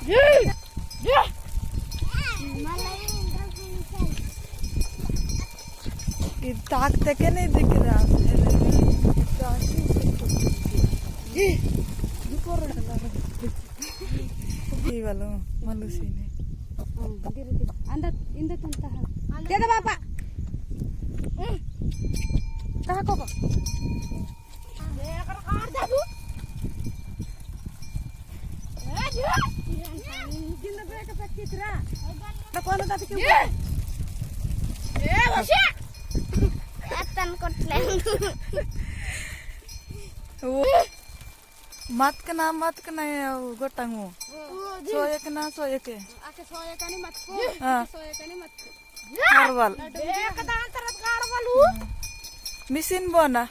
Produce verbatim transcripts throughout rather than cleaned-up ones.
ये, ये। इद ताकते के नहीं दिख रहा। ये। ये वाला मलुसी ने। अंदर, इंदर तंता है। दे दे पापा। कहाँ को को? वो मत कना, मत कना, ये वो गोटांगो। सोये कना, सोये के। आके सोये कनी मत को। हाँ। आके सोये कनी मत को। कारवाल। एक दान तरत कारवालू। मिसिन बोना।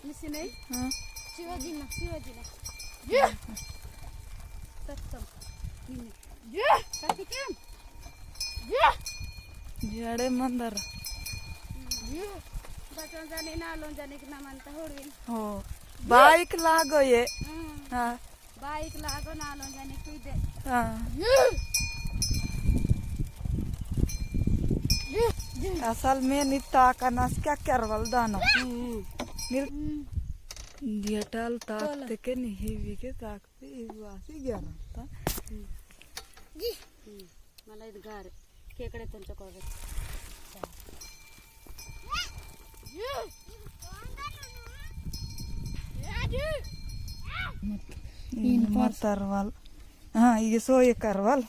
मिसिन है? हाँ। शिवाजी ना, शिवाजी ना। ये। सत्सम। ये। सत्य क्या? ये। जड़े मंदर। ये। बचन जाने ना लोन जाने की ना मानता होड़वी। हो। बाइक लागो ये। हम्म। हाँ। बाइक लागो नालो जने कुई दे। हाँ। असल में नित्ता का नास क्या करवल दाना। हम्म। निल हम्म। दियटाल ताकते के निही वी के ताकते इवासी ग्यारह ता। हम्म। हम्म। मला इद गारे केकडे तुमचं कोगत। इगे मत तरवाल। हाँ, इगे सोये करवाल।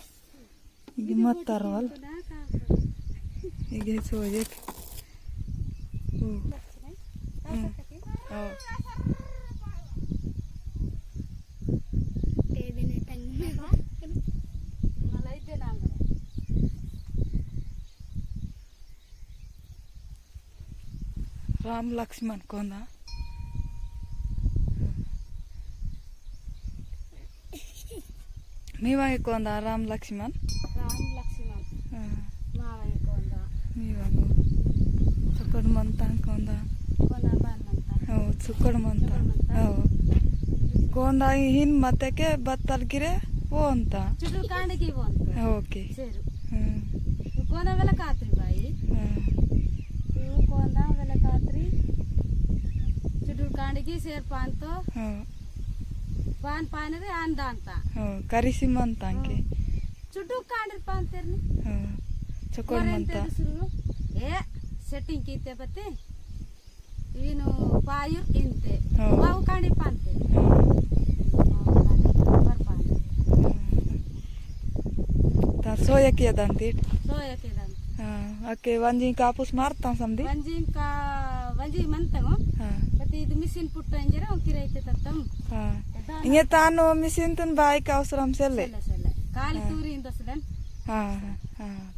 इगे मत तरवाल। इगे सोये। ओ। हम्म। ओ। राम लक्ष्मण कोंदा। मी वांगे कोंदा राम लक्ष्मण। राम लक्ष्मण। हाँ। मा वांगे कोंदा। मी वांगे। चुकड़ मंता कोंदा। कोंदा बान मंता। हो, चुकड़ मंता। चुकड़ मंता। हो। कोंदा हिन मते के बत्तल गिरे वोंता। चुडुर कांडगी वोंता। ओके। सेरु। हम्म। तू कोंदा वेला कात्री बाई। हम्म। तू कोंदा वेला कात्री। चुडुर कांडगी सेर पांतो। हाँ। पान पाने रे आन दांता। हाँ, करिसी मंता के। हाँ। चुडुर कांडर पांतेर ने। हाँ। चुकड़ मंता। ए, setting कीते बते। वीनु पायुर इंते। हाँ। वाउ कांडी पांते। हाँ। वाउ कांडी पर पांते। हाँ। ता सोया किया दांतीट? सोया किया दांतीट। हाँ, अके वंजी कापुस मारता समदी? वंजी का, वंजी मनते हो? हाँ। पति इद मिसिन पुट्टा इंजरा, उनकी रहते तत्तम। हाँ। इंगे तानो मिसिन तुन बाई का अवसरम सेले? सेले, सेले। काली हाँ। तूरी इंदसलन। हाँ, हाँ।